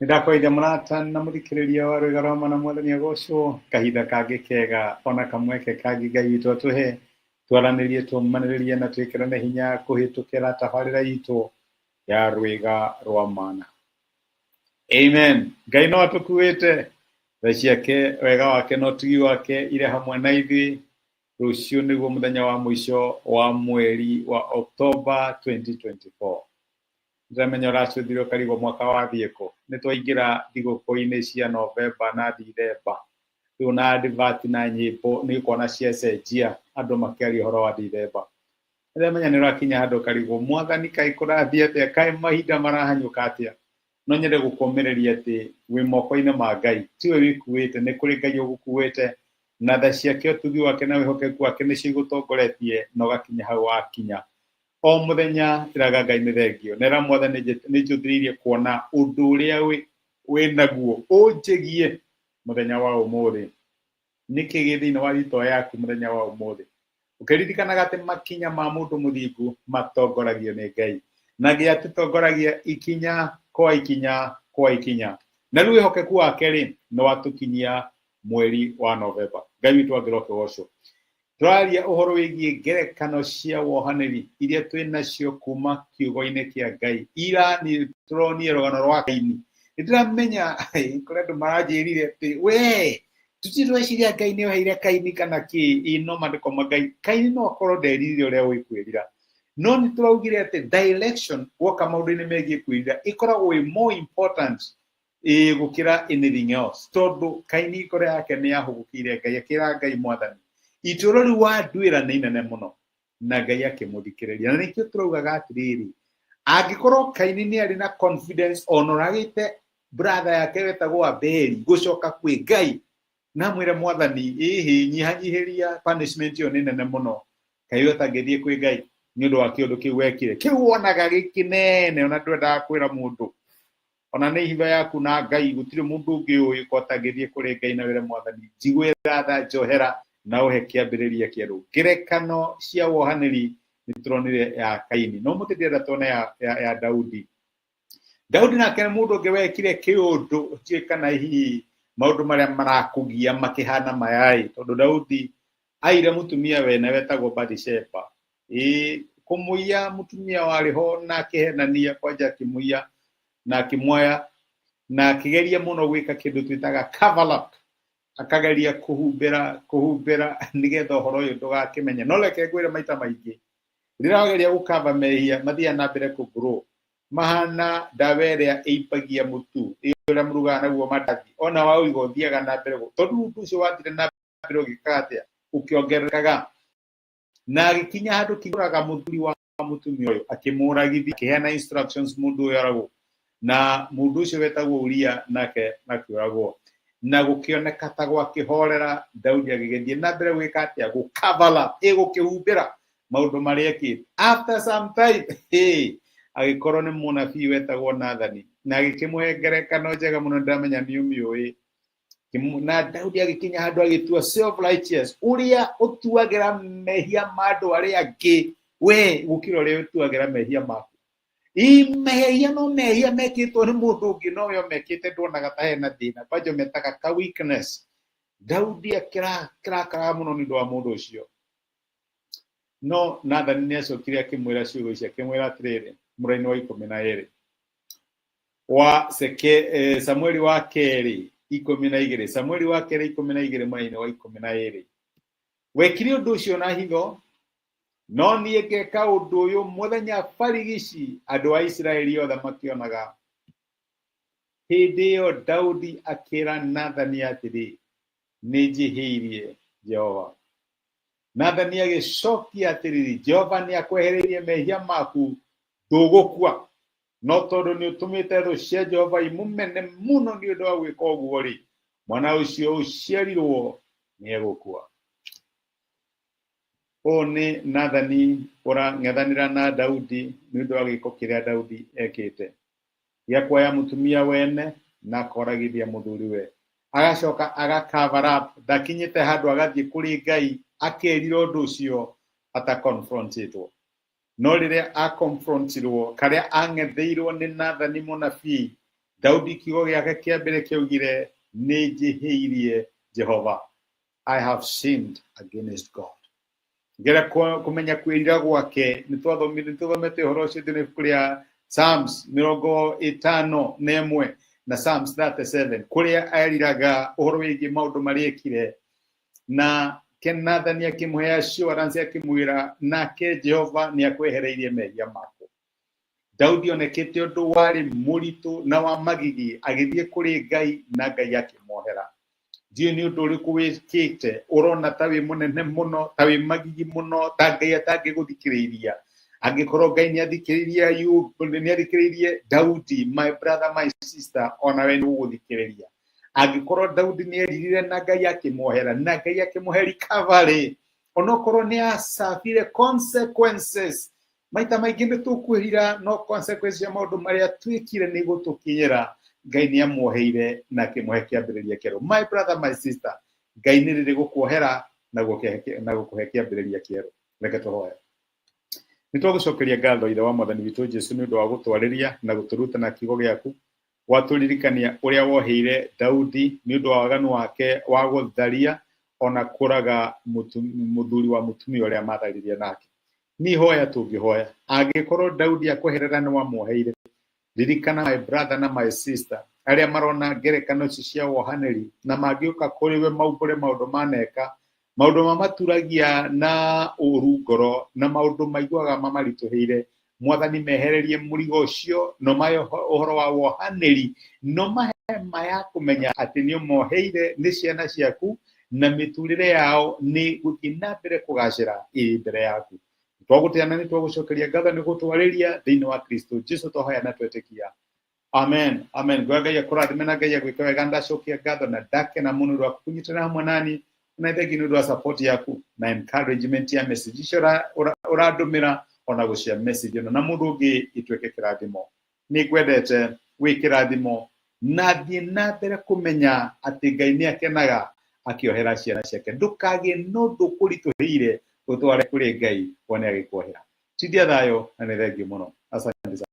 Nĩndakũgeithia mũrata na mũthikĩrĩria wa Rwĩga rwa Mana, Mwathani agocwo. Kahinda kangĩ kega ona kamweke kangĩ Ngai witũ atũhe twaranĩrie, tũmanĩrĩrie na twĩkĩrane hinya kũhĩtũkĩra tabarĩra itũ ya Rwĩga rwa Mana. Amen. Ngai no atũkuĩte, tha ciake, wega wake na ũtugi wake irĩ hamwe na ithuĩ. Rũciũ nĩguo mũthenya wa mũico wa mweri wa October 2024. Ndĩramenya ũracũthire ũkarigwo mwaka wathiĩ kũ. Nĩ twaingĩra thigũkũ-inĩ cia Novemba na Dithemba. Rĩu na advert na nyĩmbo nĩ ũkuona ciacenjia andũ makĩaria ũhoro wa Dithemba. Ndĩramenya nĩ ũrakinya handũ ũkarigwo, Mwathani, kaĩ kũrathiĩ atĩa, kaĩ mahinda marahanyũka atĩa? No nyende gũkũmĩrĩria atĩ wĩ moko-inĩ ma Ngai. Tiwe wĩkuĩte, nĩ kũrĩ Ngai ũgũkuĩte, na tha ciake, ũtugi wake na wĩhokeku wake nĩcio igũtongoretie na ũgakinya hau wakinya. O mũthenya ĩraga Ngai nĩ thengio, na ĩra Mwathani nĩ njũthĩrĩirie kuona ũndũ ũrĩa wĩ naguo ũnjĩgie mũthenya wa ũmũthĩ. Nĩkĩ gĩ thĩinĩ wa thitoo yaku mũthenya wa ũmũthĩ? Ũkĩririkanaga atĩ makinya ma mũndũ mũthingu matongoragio nĩ Ngai, na Ngai atũtongoragia ikinya kwa ikinya kwa ikinya. Na rĩu wĩhokeku wake rĩ, nĩ watũkinyia mweri wa Novemba. Ngai witũ angĩrwo kĩgocwo. Tũraria ũhoro wĩgiĩ ngerekano cia wohanĩri iria twĩ nacio kuma kiugo-inĩ kĩa Ngai. Ira nĩ tũronire rũgano rwa Kaini. Nĩ ndĩramenya kũrĩ andũ maranjĩrire atĩ we tũtirĩ tweciria Ngai nĩ oheire Kaini kana kĩ. Ĩ no maandĩko ma Ngai. Kaini no akorwo nderirire ũrĩa ũĩ kwĩrira. No nĩ tũraugire atĩ direction woka maũndũ-inĩ megiĩ kwĩrira ĩkoragwo ĩ more important ĩĩ gũkĩra anything else, tondũ Kaini ngoro yake nĩ yahũgũkĩire Ngai, akĩra Ngai, Mwathani, itũũro rĩu wanduĩra nĩ inene mũno, na Ngai akĩmũthikĩrĩria. Na nĩkĩo tũraugaga atĩrĩrĩ, angĩkorwo Kaini nĩ arĩ na confidence ona ũragĩte brother yake wetagwo Abeli gũcoka kwĩ Ngai na mwĩre, Mwathani, ĩhĩ, nyihanyihĩria punishment ĩyo nĩ nene mũno, kaĩ we ũtangĩthiĩ kwĩ Ngai nĩ ũndũ wa kĩũndũ kĩu wekire, kĩu wonaga gĩkĩnene ona ndwendaga kwĩra mũndũ, ona nĩ hitho yaku na Ngai, gũtirĩ mũndũ ũngĩ ũĩ, ko ũtangĩthiĩ kũrĩ Ngai na wĩre, Mwathani, njiguĩra tha, njohera na ũhe kĩambĩrĩria kĩerũ? Ngerekano cia wohanĩri nĩ tũronire ya Kaini, no mũtĩ ndĩrenda tuone ya Daudi. Daudi nake nĩ mũndũ ũngĩ wekire kĩũndũ. Ndiũĩ kana hihi maũndũ marĩa marakũgia makĩhana mayaĩ, tondũ Daudi aire mũtumia wene wetagwo Bathisheba. Ĩĩ, kũmũiya mũtumia warĩ ho na akĩhenania kwanja, akĩmũiya na akĩmuoya na akĩgeria mũno gwĩka kĩndũ twĩtaga cover up, akageria kũhumbĩra kũhumbĩra nĩgetha ũhoro ũyũ ndũgakĩmenye. No reke ngwĩre, maita maingĩ rĩrĩa wageria gũkava mehia, mathiaga na mbere kũ grow. Mahana ndawa ĩrĩa ĩimbagia mũtu, ũrĩa mũrugaga naguo mandathi, ona waũiga ũthiaga na mbere, tondũ ũndũ ũcio wathire na mbere ũgĩkaga atĩa, ũkĩongererekaga, na agĩkinya handũ kĩũraga mũthuri wa mũtumia ũyũ, akĩmũragithia, akĩheana instructions mũndũ ũyũ aragwo, na mũndũ ũcio wetagwo Uria nake akĩũragwo, na gũkĩoneka ta gwakĩhorera. Daudi agĩgĩthiĩ na mbere gwĩka atĩa? Gũkavala, ĩ gũkĩhumbĩra maũndũ marĩa ekĩte. After some time, hey, agĩkorwo nĩ mũnabii wetagwo Nathani na agĩkĩmũhe ngerekano njega mũno. Ndĩramenya nĩ ũmĩũĩ. Na Daudi agĩkinya handũ agĩtua self righteous, ũrĩa ũtuagĩra mehia ma andũ arĩa angĩ we gũkĩra ũrĩa ũtuagĩra mehia maku. Ĩ mehia no mehia mekĩtwo nĩ mũndũ ũngĩ, no we mekĩte nduonaga ta hena thĩna, kwanja metaga ka weakness. Daudi akĩrakaraga mũno nĩ ũndũ wa mũndũ ũcio. No Nathani nĩ acokire akĩmwĩra ciugo ici, akĩmwĩra atĩrĩrĩ, mũraini wa 12 wa seke, Samueli wa kerĩ 12, Samueli wa kerĩ 12, mũraini wa 12: "Wekire ũndũ ũcio na hitho, no niĩ ngeka ũndũ ũyũ mũthenya barigici, andũ a Isiraeli othe makĩonaga." Hĩndĩ ĩyo Daudi akĩra Nathani atĩrĩ, "Nĩ njĩhĩirie Jehova." Nathani agĩcokia atĩrĩrĩ, "Jehova nĩ akwehereirie mehia maku, ndũgũkua. No tondũ nĩ ũtũmĩte thũ cia Jehova imũmene mũno nĩ ũndũ wa gwĩka ũguo rĩ, mwana ũcio ũciarirwo nĩ egũkua." Ũũ nĩ Nathani ũrang'ethanĩra na Daudi nĩ ũndũ wa gĩko kĩrĩa Daudi ekĩte gĩa kuoya mũtumia wene na akoragithia mũthuriwe, agacoka aga cover up. Ndakinyĩte handũ agathiĩ kũrĩ Ngai akerira ũndũ ũcio ata confrontĩtwo. No rĩrĩa aconfrontirwo, karĩa ang'etheirwo nĩ Nathani mũnabii, Daudi kiugo gĩake kĩa mbere kĩaugire, nĩ njĩhĩirie Jehova, I have sinned against God. Ngera kũmenya kwĩrira gwake, nĩ twathomire, nĩ tũthomete ũhoro ũcio thĩinĩ ibuku rĩa Psalms 51 na Psalms 37, kũrĩa eriraga ũhoro wĩgiĩ maũndũ marĩa ekire, na Nathani akĩmũhe assurance, akĩmwĩra nake Jehova nĩ akwehereirie mehia maku. Daudi onekete ũndũ warĩ mũritũ na wa magigi, agĩthiĩ kũrĩ Ngai na Ngai akĩmuohera. Ndiũĩ nĩ ũndũ ũrĩkũ wĩkĩte ũrona ta wĩ mũnene mũno, ta wĩ magigi mũno, ta Ngai atangĩgũthikĩrĩria. Angĩkorwo Ngai nĩ athikĩrĩirie Ayubu, nĩ athikĩrĩirie Daudi, my brother, my sister, ona we nĩ ũgũthikĩrĩria. Angĩkorwo Daudi nĩ eririre na Ngai akĩmuohera, na Ngai akĩmũhe recovery, onokorwo nĩ acabire consequences, maita maingĩ nĩ tũkwĩrira, no consequences cia maũndũ marĩa twĩkire nĩ gũtũkinyĩra. Ngai nĩ amuoheire na akĩmũhe kĩambĩrĩria kĩerũ. My brother, my sister, Ngai nĩ rĩrĩ gũkuohera na gũkũhe kĩambĩrĩria kĩerũ. Reke tũhoe. Nĩ twagũcokeria ngatho Ithe wa Mwathani witũ Jesu nĩ ũndũ wa gũtwarĩria na gũtũruta na kiugo gĩaku, watũririkania ũrĩa woheire Daudi nĩ ũndũ wa waganu wake wa gũtharia ona kũraga mũthuri wa mũtumia ũrĩa matharirie nake. Ni hoya tũngĩhoya, angĩkorwo Daudi akweherera nĩ wamuoheire, ririkana my brother na my sister arĩa marona ngerekano ici cia wohanĩri, na mangĩũka kũrĩ we maumbũre maũndũ maneka, maũndũ mamaturagia na ũru ngoro, na maũndũ maiguaga mamaritũhĩire. Mwathani mehererie mũrigo ũcio, no mahe ũhoro wa wohanĩri, no mahe ma ya kũmenya atĩ nĩ ũmoheire, nĩ ciana ciaku, na mĩtũrĩre yao nĩ gũthiĩ na mbere kũgacĩra ĩrĩ mbere yaku. Twagũtĩana nĩ twagũcokeria ngatho nĩ gũtwarĩria thĩinĩ wa Kristo Jesu twahoya na twetĩkia. Amen. Amen. Ngoya Ngai akũrathime na Ngai agwĩke wega. Ndacokia ngatho na ndakena mũno ũndũ wa kũnyitana hamwe nani, na thengi nĩ ũndũ wa support yaku na encouragement ya message icio ũrandũmĩra, ona gũcia message ĩno na mũndũ ũngĩ ituĩke kĩrathimo. Nĩ ngwendete wĩ kĩrathimo, na thiĩ na mbere kũmenya atĩ Ngai nĩ akenaga akĩohera ciana ciake. Ndũkagĩe na ũndũ ũkũritũhĩire ũtware kũrĩ Ngai wone agĩkuohera. Tindia thayũ na nĩ thengiũ mũno. Asante sana.